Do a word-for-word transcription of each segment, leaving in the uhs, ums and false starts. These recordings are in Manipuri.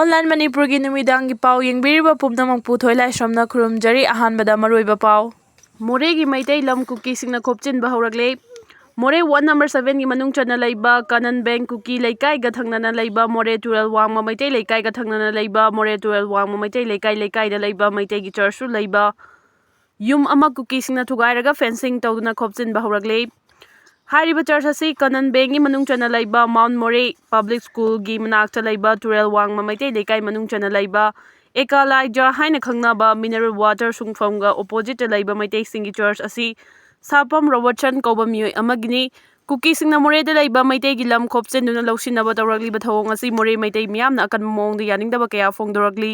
ꯑꯣꯟꯂꯥꯏꯟ ꯃꯅꯤꯄꯨꯔꯒꯤ ꯅꯨꯃꯤꯗꯥꯡꯒꯤ ꯄꯥꯎ ꯌꯦꯡꯕꯤꯔꯤꯕ ꯄꯨꯝꯅꯃꯛꯄꯨ ꯊꯣꯏꯂꯥꯏꯁ꯭ꯔꯝꯅ ꯈꯨꯔꯨꯝꯖꯔꯤ꯫ ꯑꯍꯥꯟꯕꯗ ꯃꯔꯨꯑꯣꯏꯕ ꯄꯥꯎ꯫ ꯃꯣꯔꯦꯒꯤ ꯃꯩꯇꯩ ꯂꯝ ꯀꯨꯀꯤꯁꯤꯡꯅ ꯈꯣꯞꯆꯤꯟꯕ ꯍꯧꯔꯛꯂꯦ꯫ ꯃꯣꯔꯦ ꯋꯥꯔꯗ ꯅꯝꯕꯔ ꯁꯚꯦꯟꯒꯤ ꯃꯅꯨꯡ ꯆꯟꯅ ꯂꯩꯕ ꯀꯥꯅꯟ ꯕꯦꯡ ꯀꯨꯀꯤ ꯂꯩꯀꯥꯏꯒ ꯊꯪꯅꯅ ꯂꯩꯕ ꯃꯣꯔꯦ ꯇꯨꯔꯦꯜ ꯋꯥꯡꯃ ꯃꯩꯇꯩ ꯂꯩꯀꯥꯏꯒ ꯊꯪꯅꯅ ꯂꯩꯕ ꯃꯣꯔꯦ ꯇꯨꯔꯦꯜ ꯋꯥꯡꯃ ꯃꯩꯇꯩ ꯂꯩꯀꯥꯏ, ꯂꯩꯀꯥꯏꯗ ꯂꯩꯕ ꯃꯩꯇꯩꯒꯤ ꯆꯔꯆꯁꯨ ꯂꯩꯕ ꯌꯨꯝ ꯑꯃ ꯀꯨꯀꯤꯁꯤꯡꯅ ꯊꯨꯒꯥꯏꯔꯒ ꯐꯦꯟꯁꯤꯡ ꯇꯧꯗꯨꯅ ꯈꯣꯞꯆꯤꯟꯕ ꯍꯧꯔꯛꯂꯦ꯫ ꯍꯥꯏꯔꯤꯕ ꯆꯔꯆ ꯑꯁꯤ ꯀꯥꯅꯟ ꯕꯦꯡꯒꯤ ꯃꯅꯨꯡ ꯆꯟꯅ ꯂꯩꯕ ꯃꯥꯎꯟꯠ ꯃꯣꯔꯦ ꯄꯕ꯭ꯂꯤꯛ ꯁ꯭ꯀꯨꯜꯒꯤ ꯃꯅꯥꯛꯇ ꯂꯩꯕ ꯇꯨꯔꯦꯜ ꯋꯥꯡꯃ ꯃꯩꯇꯩ ꯂꯩꯀꯥꯏ ꯃꯅꯨꯡ ꯆꯟꯅ ꯂꯩꯕ ꯑꯦꯀꯥꯂꯥꯏꯖꯥ ꯍꯥꯏꯅ ꯈꯪꯅꯕ ꯃꯤꯅꯔꯦꯜ ꯋꯥꯇꯔ ꯁꯨꯡꯐꯝꯒ ꯑꯣꯄꯣꯖꯤꯠꯇ ꯂꯩꯕ ꯃꯩꯇꯩꯁꯤꯡꯒꯤ ꯆꯔꯆ ꯑꯁꯤ ꯁꯥꯄꯝ ꯔꯣꯕꯔꯠꯁꯟ ꯀꯧꯕ ꯃꯤꯑꯣꯏ ꯑꯃꯒꯤꯅꯤ꯫ ꯀꯨꯀꯤꯁꯤꯡꯅ ꯃꯣꯔꯦꯗ ꯂꯩꯕ ꯃꯩꯇꯩꯒꯤ ꯂꯝ ꯈꯣꯞꯆꯤꯟꯗꯨꯅ ꯂꯧꯁꯤꯟꯅꯕ ꯇꯧꯔꯛꯂꯤꯕ ꯊꯧꯑꯣꯡ ꯑꯁꯤ ꯃꯣꯔꯦ ꯃꯩꯇꯩ ꯃꯤꯌꯥꯝꯅ ꯑꯀꯟꯕ ꯃꯑꯣꯡꯗ ꯌꯥꯅꯤꯡꯗꯕ ꯀꯌꯥ ꯐꯣꯡꯗꯣꯔꯛꯂꯤ꯫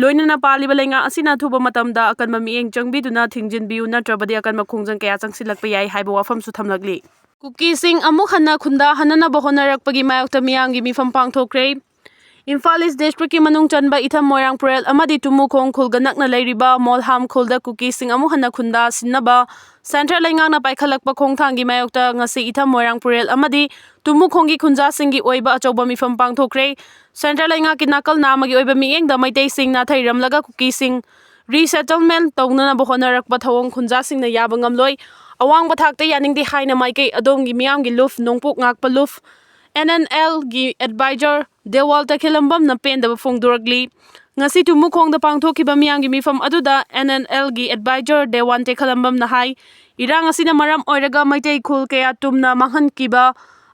ꯂꯣꯏꯅꯅ ꯄꯥꯜꯂꯤꯕ ꯂꯩꯉꯥꯛ ꯑꯁꯤꯅ ꯑꯊꯨꯕ ꯃꯇꯝꯗ ꯑꯀꯟꯕ ꯃꯤꯠꯌꯦꯡ ꯆꯪꯕꯤꯗꯨꯅ ꯊꯤꯡꯖꯤꯟꯕꯤꯌꯨ, ꯅꯠꯇ꯭ꯔꯕꯗꯤ ꯑꯀꯟꯕ ꯈꯣꯡꯖꯪ ꯀꯌꯥ ꯆꯪꯁꯤꯜꯂꯛꯄ ꯌꯥꯏ ꯍꯥꯏꯕ ꯋꯥꯐꯝꯁꯨ ꯊꯝꯂꯛꯂꯤ꯫ ꯀꯨꯀꯤꯁꯤꯡ ꯑꯃꯨꯛ ꯍꯟꯅ ꯈꯨꯟꯗꯥꯍꯟꯅꯅꯕ ꯍꯣꯠꯅꯔꯛꯄꯒꯤ ꯃꯥꯌꯣꯛꯇ ꯃꯤꯌꯥꯝꯒꯤ ꯃꯤꯐꯝ ꯄꯥꯡꯊꯣꯛꯈ꯭ꯔꯦ꯫ ꯏꯝꯐꯥꯜ ꯏꯁ ꯗꯤꯁꯇ꯭ꯔꯤꯛꯀꯤ ꯃꯅꯨꯡ ꯆꯟꯕ ꯏꯊꯝ ꯃꯣꯏꯔꯥꯡ ꯄꯨꯔꯦꯜ ꯑꯃꯗꯤ ꯇꯨꯃꯨꯈꯣꯡ ꯈꯨꯜꯒ ꯅꯛꯅ ꯂꯩꯔꯤꯕ ꯃꯣꯜꯍꯥꯝ ꯈꯨꯜꯗ ꯀꯨꯀꯤꯁꯤꯡ ꯑꯃꯨꯛ ꯍꯟꯅ ꯈꯨꯟꯗꯥꯁꯤꯟꯅꯕ ꯁꯦꯟꯇ꯭ꯔꯦꯜ ꯂꯩꯉꯥꯛꯅ ꯄꯥꯏꯈꯠꯂꯛꯄ ꯈꯣꯡꯊꯥꯡꯒꯤ ꯃꯥꯌꯣꯛꯇ ꯉꯁꯤ ꯏꯊꯝ ꯃꯣꯏꯔꯥꯡ ꯄꯨꯔꯦꯜ ꯑꯃꯗꯤ ꯇꯨꯃꯨꯈꯣꯡꯒꯤ ꯈꯨꯟꯖꯥꯁꯤꯡꯒꯤ ꯑꯣꯏꯕ ꯑꯆꯧꯕ ꯃꯤꯐꯝ ꯄꯥꯡꯊꯣꯛꯈ꯭ꯔꯦ꯫ ꯁꯦꯟꯇ꯭ꯔꯦꯜ ꯂꯩꯉꯥꯛꯀꯤ ꯅꯥꯀꯜ ꯅꯥꯝꯃꯒꯤ ꯑꯣꯏꯕ ꯃꯤꯠꯌꯦꯡꯗ ꯃꯩꯇꯩꯁꯤꯡ ꯅꯥꯊꯩꯔꯝꯂꯒ ꯀꯨꯀꯤꯁꯤꯡ ꯔꯤꯁꯦꯇꯜꯃꯦꯟ ꯇꯧꯅꯅꯕ ꯍꯣꯠꯅꯔꯛꯄ ꯊꯧꯑꯣꯡ ꯈꯨꯟꯖꯥꯁꯤꯡꯅ ꯌꯥꯕ ꯉꯝꯂꯣꯏ꯫ ꯑꯋꯥꯡꯕ ꯊꯥꯛꯇ ꯌꯥꯅꯤꯡꯗꯦ ꯍꯥꯏꯅ ꯃꯥꯏꯀꯩ ꯑꯗꯣꯝꯒꯤ ꯃꯤꯌꯥꯝꯒꯤ ꯂꯨꯞ ꯅꯣꯡꯄꯣꯛ ꯉꯥꯛꯄ ꯂꯨꯞ ꯑꯦꯟ ꯑꯦꯟ ꯑꯦꯜꯒꯤ ꯑꯦꯗꯚꯥꯏꯖꯔ ꯗꯦꯋꯥꯜ ꯇꯈꯦꯜꯂꯝꯕꯝꯅ ꯄꯦꯟꯗꯕ ꯐꯣꯡꯗꯣꯔꯛꯂꯤ꯫ ꯉꯁꯤ ꯇꯨꯃꯨꯈꯣꯡꯗ ꯄꯥꯡꯊꯣꯛꯈꯤꯕ ꯃꯤꯌꯥꯝꯒꯤ ꯃꯤꯐꯝ ꯑꯗꯨꯗ ꯑꯦꯟ ꯑꯦꯟ ꯑꯦꯜꯒꯤ ꯑꯦꯗꯚꯥꯏꯖꯔ ꯗꯦꯋꯥꯟ ꯇꯦꯈꯦꯜꯂꯝꯕꯝꯅ ꯍꯥꯏ, ꯏꯔꯥꯡ ꯑꯁꯤꯅ ꯃꯔꯝ ꯑꯣꯏꯔꯒ ꯃꯩꯇꯩ ꯈꯨꯜ ꯀꯌꯥ ꯇꯨꯝꯅ ꯃꯥꯡꯍꯟꯈꯤꯕ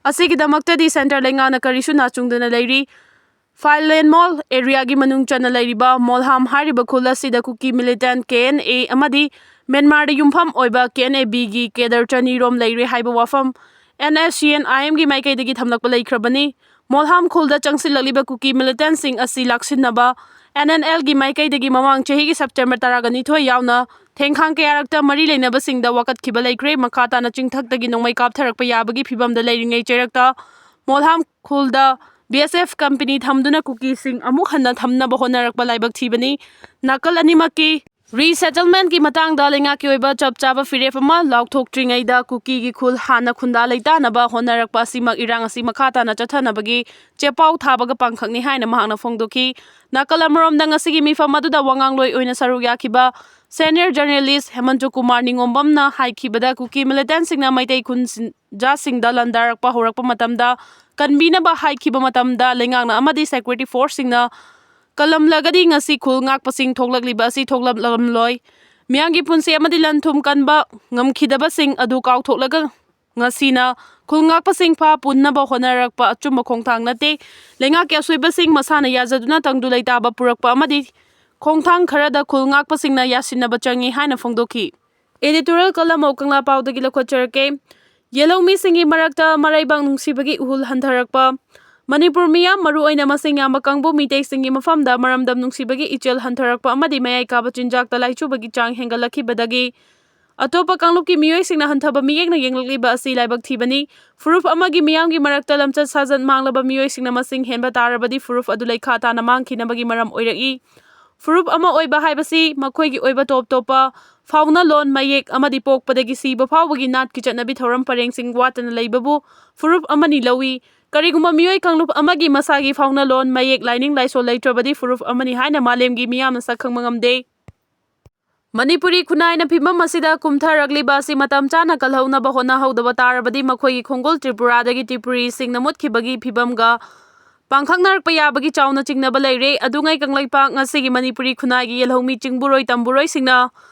ꯑꯁꯤꯒꯤꯗꯃꯛꯇꯗꯤ ꯁꯦꯟꯇ꯭ꯔꯦꯜ ꯂꯩꯉꯥꯛꯅ ꯀꯔꯤꯁꯨ ꯅꯥꯆꯨꯡꯗꯅ ꯂꯩꯔꯤ꯫ ꯐꯥꯏꯂꯦꯟꯃꯣꯜ ꯑꯦꯔꯤꯌꯥꯒꯤ ꯃꯅꯨꯡ ꯆꯟꯅ ꯂꯩꯔꯤꯕ ꯃꯣꯜꯍꯥꯝ ꯍꯥꯏꯔꯤꯕ ꯈꯨꯜ ꯑꯁꯤꯗ ꯀꯨꯀꯤ ꯃꯤꯂꯤꯇꯦꯟꯠ ꯀꯦ ꯑꯦꯟ ꯑꯦ ꯑꯃꯗꯤ ꯃ꯭ꯌꯥꯟꯃꯥꯔꯗ ꯌꯨꯝꯐꯝ ꯑꯣꯏꯕ ꯀꯦ ꯑꯦꯟ ꯑꯦ ꯕꯤꯒꯤ ꯀꯦꯗꯔ ꯆꯅꯤ ꯔꯣꯝ ꯂꯩꯔꯦ ꯍꯥꯏꯕ ꯋꯥꯐꯝ ꯑꯦꯟ ꯑꯦꯁ ꯁꯤ ꯑꯦꯟ ꯑꯥꯏ ꯑꯦꯝꯒꯤ ꯃꯥꯏꯀꯩꯗꯒꯤ ꯊꯝꯂꯛꯄ ꯂꯩꯈ꯭ꯔꯕꯅꯤ꯫ ꯃꯣꯜꯍꯥꯝ ꯈꯨꯜꯗ ꯆꯪꯁꯤꯜꯂꯛꯂꯤꯕ ꯀꯨꯀꯤ ꯃꯤꯂꯤꯇꯦꯟꯠꯁꯤꯡ ꯑꯁꯤ ꯂꯥꯛꯁꯤꯟꯅꯕ ꯑꯦꯟ ꯑꯦꯟ ꯑꯦꯜꯒꯤ ꯃꯥꯏꯀꯩꯗꯒꯤ ꯃꯃꯥꯡ ꯆꯍꯤꯒꯤ ꯁꯦꯞꯇꯦꯝꯕꯔ ꯇꯔꯥꯒ ꯅꯤꯊꯣꯏ ꯌꯥꯎꯅ ꯊꯦꯡꯈꯥꯡ ꯀꯌꯥꯔꯛꯇ ꯃꯔꯤ ꯂꯩꯅꯕꯁꯤꯡꯗ ꯋꯥꯀꯠꯈꯤꯕ ꯂꯩꯈ꯭ꯔꯦ꯫ ꯃꯈꯥ ꯇꯥꯅ ꯆꯤꯡꯊꯛꯇꯒꯤ ꯅꯣꯡꯃꯩ ꯀꯥꯞꯊꯔꯛꯄ ꯌꯥꯕꯒꯤ ꯐꯤꯕꯝꯗ ꯂꯩꯔꯤꯉꯩ ꯆꯩꯔꯛꯇ ꯃꯣꯜꯍꯥꯝ ꯈꯨꯜꯗ ꯕꯤ ꯑꯦꯁ ꯑꯦꯐ ꯀꯝꯄꯅꯤ ꯊꯝꯗꯨꯅ ꯀꯨꯀꯤꯁꯤꯡ ꯑꯃꯨꯛ ꯍꯟꯅ ꯊꯝꯅꯕ ꯍꯣꯠꯅꯔꯛꯄ ꯂꯥꯏꯕꯛ ꯊꯤꯕꯅꯤ꯫ ꯅꯥꯀꯜ ꯑꯅꯤꯃꯛꯀꯤ Resettlementꯀꯤ ꯃꯇꯥꯡꯗ ꯂꯩꯉꯥꯛꯀꯤ ꯑꯣꯏꯕ ꯆꯞ ꯆꯥꯕ ꯐꯤꯔꯦꯞ ꯑꯃ ꯂꯥꯎꯊꯣꯛꯇ꯭ꯔꯤꯉꯩꯗ ꯀꯨꯀꯤꯒꯤ ꯈꯨꯜ ꯍꯥꯟꯅ ꯈꯨꯟꯗꯥ ꯂꯩꯇꯥꯅꯕ ꯍꯣꯠꯅꯔꯛꯄ ꯑꯁꯤꯃꯛ ꯏꯔꯥꯡ ꯑꯁꯤ ꯃꯈꯥ ꯇꯥꯅ ꯆꯠꯊꯅꯕꯒꯤ ꯆꯦꯄꯥꯎ ꯊꯥꯕꯒ ꯄꯥꯡꯈꯛꯅꯤ ꯍꯥꯏꯅ ꯃꯍꯥꯛꯅ ꯐꯣꯡꯗꯣꯛꯈꯤ꯫ ꯅꯥꯀꯜ ꯑꯃꯔꯣꯝꯗ ꯉꯁꯤꯒꯤ ꯃꯤꯐꯝ ꯑꯗꯨꯗ ꯋꯥꯉꯥꯡꯂꯣꯏ ꯑꯣꯏꯅ ꯁꯔꯨꯛ ꯌꯥꯈꯤꯕ senior journalist ꯍꯦꯃꯟꯇ ꯀꯨꯃꯥꯔ ꯅꯤꯉꯣꯝꯕꯝꯅ ꯍꯥꯏꯈꯤꯕꯗ ꯀꯨꯀꯤ militantꯁꯤꯡꯅ ꯃꯩꯇꯩ ꯈꯨꯟꯖꯥꯁꯤꯡꯗ ꯂꯥꯟꯗꯥꯔꯛꯄ ꯍꯧꯔꯛꯄ ꯃꯇꯝꯗ ꯀꯟꯕꯤꯅꯕ ꯍꯥꯏꯈꯤꯕ ꯃꯇꯝꯗ ꯂꯩꯉꯥꯛꯅ ꯑꯃꯗꯤ security forceꯁꯤꯡꯅ ꯀꯜꯂꯝꯂꯒꯗꯤ ꯉꯁꯤ ꯈꯨꯜ ꯉꯥꯛꯄꯁꯤꯡ ꯊꯣꯛꯂꯛꯂꯤꯕ ꯑꯁꯤ ꯊꯣꯛꯂꯛꯂꯝꯂꯣꯏ꯫ ꯃꯤꯌꯥꯝꯒꯤ ꯄꯨꯟꯁꯤ ꯑꯃꯗꯤ ꯂꯟ ꯊꯨꯝ ꯀꯟꯕ ꯉꯝꯈꯤꯗꯕꯁꯤꯡ ꯑꯗꯨ ꯀꯥꯎꯊꯣꯛꯂꯒ ꯉꯁꯤꯅ ꯈꯨꯜ ꯉꯥꯛꯄꯁꯤꯡ ꯐꯥ ꯄꯨꯟꯅꯕ ꯍꯣꯠꯅꯔꯛꯄ ꯑꯆꯨꯝꯕ ꯈꯣꯡꯊꯥꯡ ꯅꯠꯇꯦ꯫ ꯂꯩꯉꯥꯛꯀꯤ ꯑꯁꯣꯏꯕꯁꯤꯡ ꯃꯁꯥꯅ ꯌꯥꯖꯗꯨꯅ ꯇꯪꯗꯨ ꯂꯩꯇꯥꯕ ꯄꯨꯔꯛꯄ ꯑꯃꯗꯤ ꯈꯣꯡꯊꯥꯡ ꯈꯔꯗ ꯈꯨꯜ ꯉꯥꯛꯄꯁꯤꯡꯅ ꯌꯥꯁꯤꯟꯅꯕ ꯆꯪꯏ ꯍꯥꯏꯅ ꯐꯣꯡꯗꯣꯛꯈꯤ꯫ Editorial column of ꯀꯪꯂꯥ ꯄꯥꯎꯗꯒꯤ ꯂꯧꯈꯠꯆꯔꯛꯀꯦ꯫ ꯌꯦꯜꯍꯧꯃꯤꯁꯤꯡꯒꯤ ꯃꯔꯛꯇ ꯃꯔꯩꯕꯥꯛ ꯅꯨꯡꯁꯤꯕꯒꯤ ꯏꯍꯨꯜ ꯍꯟꯊꯔꯛꯄ꯫ ꯃꯅꯤꯄꯨꯔ ꯃꯤꯌꯥꯝ, ꯃꯔꯨꯑꯣꯏꯅ ꯃꯁꯤꯡ ꯌꯥꯝꯕ ꯀꯥꯡꯕꯨ ꯃꯤꯇꯩꯁꯤꯡꯒꯤ ꯃꯐꯝꯗ ꯃꯔꯝꯗꯝ ꯅꯨꯡꯁꯤꯕꯒꯤ ꯏꯆꯦꯜ ꯍꯟꯊꯔꯛꯄ ꯑꯃꯗꯤ ꯃꯌꯥꯏ ꯀꯥꯕ ꯆꯤꯟꯖꯥꯛꯇ ꯂꯥꯏꯆꯨꯕꯒꯤ ꯆꯥꯡ ꯍꯦꯟꯒꯠꯂꯛꯈꯤꯕꯗꯒꯤ ꯑꯇꯣꯞꯄ ꯀꯥꯡꯂꯨꯞꯀꯤ ꯃꯤꯑꯣꯏꯁꯤꯡꯅ ꯍꯟꯊꯕ ꯃꯤꯠꯌꯦꯡꯅ ꯌꯦꯡꯂꯛꯂꯤꯕ ꯑꯁꯤ ꯂꯥꯏꯕꯛ ꯊꯤꯕꯅꯤ꯫ ꯐꯨꯔꯨꯞ ꯑꯃꯒꯤ ꯃꯤꯌꯥꯝꯒꯤ ꯃꯔꯛꯇ ꯂꯝꯆꯠ ꯁꯥꯖꯠ ꯃꯥꯡꯂꯕ ꯃꯤꯑꯣꯏꯁꯤꯡꯅ ꯃꯁꯤꯡ ꯍꯦꯟꯕ ꯇꯥꯔꯕꯗꯤ ꯐꯨꯔꯨꯞ ꯑꯗꯨ ꯂꯩꯈꯥ ꯇꯥꯅ ꯃꯥꯡꯈꯤꯅꯕꯒꯤ ꯃꯔꯝ ꯑꯣꯏꯔꯛꯏ꯫ ꯐꯨꯔꯨꯞ ꯑꯃ ꯑꯣꯏꯕ ꯍꯥꯏꯕꯁꯤ ꯃꯈꯣꯏꯒꯤ ꯑꯣꯏꯕ ꯇꯣꯞ ꯇꯣꯞꯄ ꯐꯥꯎꯅ ꯂꯣꯟ ꯃꯌꯦꯛ ꯑꯃꯗꯤ ꯄꯣꯛꯄꯗꯒꯤ ꯁꯤꯕ ꯐꯥꯎꯕꯒꯤ ꯅꯥꯠꯀꯤ ꯆꯠꯅꯕꯤ ꯊꯧꯔꯝ ꯄꯔꯦꯡꯁꯤꯡ ꯋꯥꯠꯇꯅ ꯂꯩꯕꯕꯨ ꯐꯨꯔꯨꯞ ꯑꯃꯅꯤ ꯂꯧꯏ꯫ ꯀꯔꯤꯒꯨꯝꯕ ꯃꯤꯑꯣꯏ ꯀꯥꯡꯂꯨꯞ ꯑꯃꯒꯤ ꯃꯁꯥꯒꯤ ꯐꯥꯎꯅ ꯂꯣꯟ ꯃꯌꯦꯛ ꯂꯥꯏꯅꯤꯡ ꯂꯥꯏꯁꯣꯜ ꯂꯩꯇ꯭ꯔꯕꯗꯤ ꯐꯨꯔꯨꯞ ꯑꯃꯅꯤ ꯍꯥꯏꯅ ꯃꯥꯂꯦꯝꯒꯤ ꯃꯤꯌꯥꯝꯅ ꯁꯛ ꯈꯪꯕ ꯉꯝꯗꯦ꯫ ꯃꯅꯤꯄꯨꯔꯤ ꯈꯨꯟꯅꯥꯏꯅ ꯐꯤꯕꯝ ꯑꯁꯤꯗ ꯀꯨꯝꯊꯔꯛꯂꯤꯕ ꯑꯁꯤ ꯃꯇꯝ ꯆꯥꯅ ꯀꯜꯍꯧꯅꯕ ꯍꯣꯠꯅꯍꯧꯗꯕ ꯇꯥꯔꯕꯗꯤ ꯃꯈꯣꯏꯒꯤ ꯈꯣꯡꯒꯨꯜ ꯇ꯭ꯔꯤꯄꯨꯔꯥꯗꯒꯤ ꯇ꯭ꯔꯤꯄꯨꯔꯤꯁꯤꯡꯅ ꯃꯨꯠꯈꯤꯕꯒꯤ ꯐꯤꯕꯝꯒ ꯄꯥꯡꯈꯛꯅꯔꯛꯄ ꯌꯥꯕꯒꯤ ꯆꯥꯎꯅ ꯆꯤꯡꯅꯕ ꯂꯩꯔꯦ꯫ ꯑꯗꯨꯉꯩ ꯀꯪꯂꯩꯄꯥꯛ ꯉꯁꯤꯒꯤ ꯃꯅꯤꯄꯨꯔꯤ ꯈꯨꯟꯅꯥꯏꯒꯤ ꯌꯦꯜꯍꯧꯃꯤ ꯆꯤꯡꯕꯨꯔꯣꯏ ꯇꯝꯕꯨꯔꯣꯏꯁꯤꯡꯅ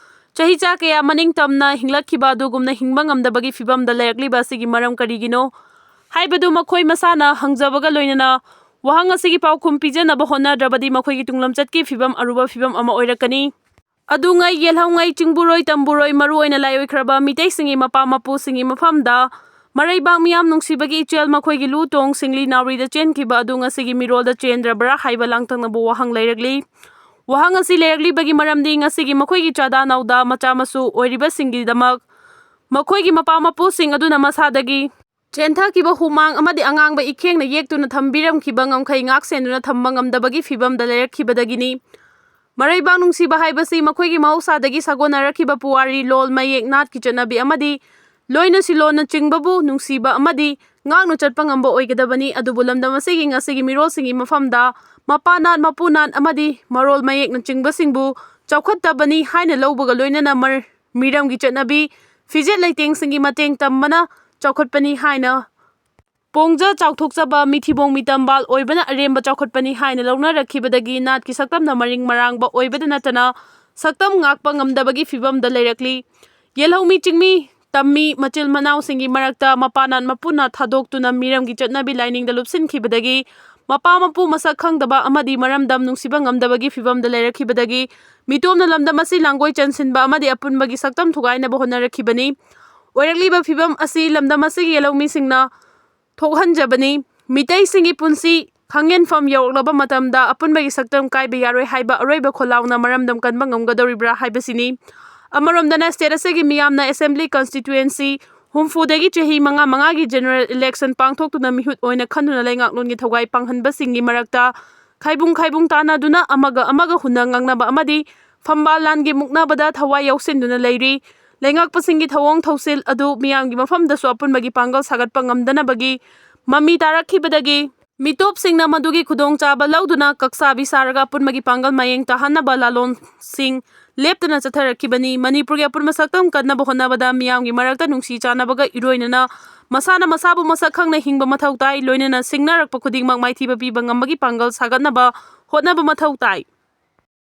ꯆꯍꯤ ꯆꯥ ꯀꯌꯥ ꯃꯅꯤꯡ ꯇꯝꯅ ꯍꯤꯡꯂꯛꯈꯤꯕ ꯑꯗꯨꯒꯨꯝꯅ ꯍꯤꯡꯕ ꯉꯝꯗꯕꯒꯤ ꯐꯤꯕꯝꯗ ꯂꯩꯔꯛꯂꯤꯕ ꯑꯁꯤꯒꯤ ꯃꯔꯝ ꯀꯔꯤꯒꯤꯅꯣ ꯍꯥꯏꯕꯗꯨ ꯃꯈꯣꯏ ꯃꯁꯥꯅ ꯍꯪꯖꯕꯒ ꯂꯣꯏꯅꯅ ꯋꯥꯍꯪ ꯑꯁꯤꯒꯤ ꯄꯥꯎꯈꯨꯝ ꯄꯤꯖꯅꯕ ꯍꯣꯠꯅꯗ꯭ꯔꯕꯗꯤ ꯃꯈꯣꯏꯒꯤ ꯇꯨꯡꯂꯝꯆꯠꯀꯤ ꯐꯤꯕꯝ ꯑꯔꯨꯕ ꯐꯤꯕꯝ ꯑꯃ ꯑꯣꯏꯔꯛꯀꯅꯤ꯫ ꯑꯗꯨꯉꯩ ꯌꯦꯜꯍꯧꯉꯩ ꯆꯤꯡꯕꯨꯔꯣꯏ ꯇꯝꯕꯨꯔꯣꯏ ꯃꯔꯨꯑꯣꯏꯅ ꯂꯥꯏꯑꯣꯏꯈ꯭ꯔꯕ ꯃꯤꯇꯩꯁꯤꯡꯒꯤ ꯃꯄꯥ ꯃꯄꯨꯁꯤꯡꯒꯤ ꯃꯐꯝꯗ ꯃꯔꯩꯕꯥꯛ ꯃꯤꯌꯥꯝ ꯅꯨꯡꯁꯤꯕꯒꯤ ꯏꯆꯦꯜ ꯃꯈꯣꯏꯒꯤ ꯂꯨ ꯇꯣꯡ ꯁꯤꯡꯂꯤ ꯅꯥꯎꯔꯤꯗ ꯆꯦꯟꯈꯤꯕ ꯑꯗꯨ ꯉꯁꯤꯒꯤ ꯃꯤꯔꯣꯜꯗ ꯆꯦꯟꯗ꯭ꯔꯕ꯭ꯔꯥ ꯍꯥꯏꯕ ꯂꯥꯡꯇꯛꯅꯕ ꯋꯥꯍꯪ ꯂꯩꯔꯛꯂꯤ꯫ ꯋꯥꯍꯪ ꯑꯁꯤ ꯂꯩꯔꯛꯂꯤꯕꯒꯤ ꯃꯔꯝꯗꯤ ꯉꯁꯤꯒꯤ ꯃꯈꯣꯏꯒꯤ ꯆꯥꯗꯥ ꯅꯥꯎꯗꯥ ꯃꯆꯥ ꯃꯁꯨ ꯑꯣꯏꯔꯤꯕꯁꯤꯡꯒꯤꯗꯃꯛ ꯃꯈꯣꯏꯒꯤ ꯃꯄꯥ ꯃꯄꯨꯁꯤꯡ ꯑꯗꯨꯅ ꯃꯁꯥꯗꯒꯤ ꯆꯦꯟꯊꯈꯤꯕ ꯍꯨꯃꯥꯡ ꯑꯃꯗꯤ ꯑꯉꯥꯡꯕ ꯏꯈꯦꯡꯅ ꯌꯦꯛꯇꯨꯅ ꯊꯝꯕꯤꯔꯝꯈꯤꯕ ꯉꯝꯈꯩ ꯉꯥꯛ ꯁꯦꯟꯗꯨꯅ ꯊꯝꯕ ꯉꯝꯗꯕꯒꯤ ꯐꯤꯕꯝꯗ ꯂꯩꯔꯛꯈꯤꯕꯗꯒꯤꯅꯤ꯫ ꯃꯔꯩꯕꯥꯛ ꯅꯨꯡꯁꯤꯕ ꯍꯥꯏꯕꯁꯤ ꯃꯈꯣꯏꯒꯤ ꯃꯍꯧꯁꯥꯗꯒꯤ ꯁꯥꯒꯣꯟꯅꯔꯛꯈꯤꯕ ꯄꯨꯋꯥꯔꯤ, ꯂꯣꯜ, ꯃꯌꯦꯛ, ꯅꯥꯠꯀꯤ ꯆꯠꯅꯕꯤ ꯑꯃꯗꯤ ꯂꯣꯏꯅꯁꯤꯜꯂꯣꯟꯅꯆꯤꯡꯕꯕꯨ ꯅꯨꯡꯁꯤꯕ ꯑꯃꯗꯤ ꯉꯥꯛꯅ ꯆꯠꯄ ꯉꯝꯕ ꯑꯣꯏꯒꯗꯕꯅꯤ꯫ ꯑꯗꯨꯕꯨ ꯂꯝꯗꯝ ꯑꯁꯤꯒꯤ ꯉꯁꯤꯒꯤ ꯃꯤꯔꯣꯜꯁꯤꯡꯒꯤ ꯃꯐꯝꯗ ꯃꯄꯥ ꯅꯥꯠ, ꯃꯄꯨ ꯅꯥꯠ ꯑꯃꯗꯤ ꯃꯔꯣꯜ ꯃꯌꯦꯛꯅꯆꯤꯡꯕꯁꯤꯡꯕꯨ ꯆꯥꯎꯈꯠꯇꯕꯅꯤ ꯍꯥꯏꯅ ꯂꯧꯕꯒ ꯂꯣꯏꯅꯅ ꯃꯔ-, ꯃꯤꯔꯝꯒꯤ ꯆꯠꯅꯕꯤ, ꯐꯤꯖꯦꯠ ꯂꯩꯇꯦꯡꯁꯤꯡꯒꯤ ꯃꯇꯦꯡ ꯇꯝꯕꯅ ꯆꯥꯎꯈꯠꯄꯅꯤ ꯍꯥꯏꯅ ꯄꯣꯡꯖ ꯆꯥꯎꯊꯣꯛꯆꯕ ꯃꯤꯊꯤꯕꯣꯡ ꯃꯤꯇꯝꯕꯥꯜ ꯑꯣꯏꯕꯅ ꯑꯔꯦꯝꯕ ꯆꯥꯎꯈꯠꯄꯅꯤ ꯍꯥꯏꯅ ꯂꯧꯅꯔꯛꯈꯤꯕꯗꯒꯤ ꯅꯥꯠꯀꯤ ꯁꯛꯇꯝꯅ ꯃꯔꯤꯡ ꯃꯔꯥꯡꯕ ꯑꯣꯏꯕꯗ ꯅꯠꯇꯅ ꯁꯛꯇꯝ ꯉꯥꯛꯄ ꯉꯝꯗꯕꯒꯤ ꯐꯤꯕꯝꯗ ꯂꯩꯔꯛꯂꯤ꯫ ꯌꯦꯜꯍꯧꯃꯤ ꯆꯤꯡꯃꯤ ꯇꯝꯃꯤ ꯃꯆꯤꯜ ꯃꯅꯥꯎꯁꯤꯡꯒꯤ ꯃꯔꯛꯇ ꯃꯄꯥ ꯅꯥꯠ ꯃꯄꯨ ꯅꯥꯠ ꯊꯥꯗꯣꯛꯇꯨꯅ ꯃꯤꯔꯝꯒꯤ ꯆꯠꯅꯕꯤ ꯂꯥꯏꯅꯤꯡꯗ ꯂꯨꯞꯁꯤꯟꯈꯤꯕꯗꯒꯤ ꯃꯄꯥ ꯃꯄꯨ ꯃꯁꯛ ꯈꯪꯗꯕ ꯑꯃꯗꯤ ꯃꯔꯝꯗꯝ ꯅꯨꯡꯁꯤꯕ ꯉꯝꯗꯕꯒꯤ ꯐꯤꯕꯝꯗ ꯂꯩꯔꯛꯈꯤꯕꯗꯒꯤ ꯃꯤꯇꯣꯞꯅ ꯂꯝꯗꯝ ꯑꯁꯤ ꯂꯥꯡꯒꯣꯏ ꯆꯟꯁꯤꯟꯕ ꯑꯃꯗꯤ ꯑꯄꯨꯟꯕꯒꯤ ꯁꯛꯇꯝ ꯊꯨꯒꯥꯏꯅꯕ ꯍꯣꯠꯅꯔꯛꯈꯤꯕꯅꯤ꯫ ꯑꯣꯏꯔꯛꯂꯤꯕ ꯐꯤꯕꯝ ꯑꯁꯤ ꯂꯝꯗꯝ ꯑꯁꯤꯒꯤ ꯌꯦꯜꯍꯧꯃꯤꯁꯤꯡꯅ ꯊꯣꯛꯍꯟꯖꯕꯅꯤ꯫ ꯃꯤꯇꯩꯁꯤꯡꯒꯤ ꯄꯨꯟꯁꯤ ꯈꯪꯍꯦꯟꯐꯝ ꯌꯧꯔꯛꯂꯕ ꯃꯇꯝꯗ ꯑꯄꯨꯟꯕꯒꯤ ꯁꯛꯇꯝ ꯀꯥꯏꯕ ꯌꯥꯔꯣꯏ ꯍꯥꯏꯕ ꯑꯔꯣꯏꯕ ꯈꯣꯜꯂꯥꯎꯅ ꯃꯔꯝꯗꯝ ꯀꯟꯕ ꯉꯝꯒꯗꯧꯔꯤꯕ꯭ꯔꯥ ꯍꯥꯏꯕꯁꯤꯅꯤ꯫ ꯑꯃꯔꯣꯝꯗꯅ state ꯑꯁꯤꯒꯤ ꯃꯤꯌꯥꯝꯅ assembly constituency ꯍꯨꯝꯐꯨꯗꯒꯤ ꯆꯍꯤ ꯃꯉꯥ ꯃꯉꯥꯒꯤ general election ꯄꯥꯡꯊꯣꯛꯇꯨꯅ ꯃꯤꯍꯨꯠ ꯑꯣꯏꯅ ꯈꯟꯗꯨꯅ ꯂꯩꯉꯥꯛꯂꯣꯟꯒꯤ ꯊꯧꯒꯥꯏ ꯄꯥꯡꯍꯟꯕꯁꯤꯡꯒꯤ ꯃꯔꯛꯇ ꯈꯥꯏꯕꯨꯡ ꯈꯥꯏꯕꯨꯡ ꯇꯥꯅꯗꯨꯅ ꯑꯃꯒ ꯑꯃꯒ ꯍꯨꯟꯅ ꯉꯥꯡꯅꯕ ꯑꯃꯗꯤ ꯐꯝꯕꯥꯜ ꯂꯥꯟꯒꯤ ꯃꯨꯛꯅꯕꯗ ꯊꯋꯥꯏ ꯌꯥꯎꯁꯤꯟꯗꯨꯅ ꯂꯩꯔꯤ꯫ ꯂꯩꯉꯥꯛꯄꯁꯤꯡꯒꯤ ꯊꯧꯑꯣꯡ ꯊꯧꯁꯤꯜ ꯑꯗꯨ ꯃꯤꯌꯥꯝꯒꯤ ꯃꯐꯝꯗꯁꯨ ꯑꯄꯨꯟꯕꯒꯤ ꯄꯥꯡꯒꯜ ꯁꯥꯒꯠꯄ ꯉꯝꯗꯅꯕꯒꯤ ꯃꯃꯤ ꯇꯥꯔꯛꯈꯤꯕꯗꯒꯤ ꯃꯤꯇꯣꯞꯁꯤꯡꯅ ꯃꯗꯨꯒꯤ ꯈꯨꯗꯣꯡꯆꯥꯕ ꯂꯧꯗꯨꯅ ꯀꯛꯁꯥꯕꯤ ꯁꯥꯔꯒ ꯑꯄꯨꯟꯕꯒꯤ ꯄꯥꯡꯒꯜ ꯃꯌꯦꯡ ꯇꯥꯍꯟꯅꯕ ꯂꯥꯂꯣꯡꯁꯤꯡ ꯂꯦꯞꯇꯅ ꯆꯠꯊꯔꯛꯈꯤꯕꯅꯤ꯫ ꯃꯅꯤꯄꯨꯔꯒꯤ ꯑꯄꯨꯟꯕ ꯁꯛꯇꯝ ꯀꯟꯅꯕ ꯍꯣꯠꯅꯕꯗ ꯃꯤꯌꯥꯝꯒꯤ ꯃꯔꯛꯇ ꯅꯨꯡꯁꯤ ꯆꯥꯟꯅꯕꯒ ꯏꯔꯣꯏꯅꯅ ꯃꯁꯥꯅ ꯃꯁꯥꯕꯨ ꯃꯁꯛ ꯈꯪꯅ ꯍꯤꯡꯕ ꯃꯊꯧ ꯇꯥꯏ, ꯂꯣꯏꯅꯅ ꯁꯤꯡꯅꯔꯛꯄ ꯈꯨꯗꯤꯡꯃꯛ ꯃꯥꯏꯊꯤꯕ ꯄꯤꯕ ꯉꯝꯕꯒꯤ ꯄꯥꯡꯒꯜ ꯁꯥꯒꯠꯅꯕ ꯍꯣꯠꯅꯕ ꯃꯊꯧ ꯇꯥꯏ꯫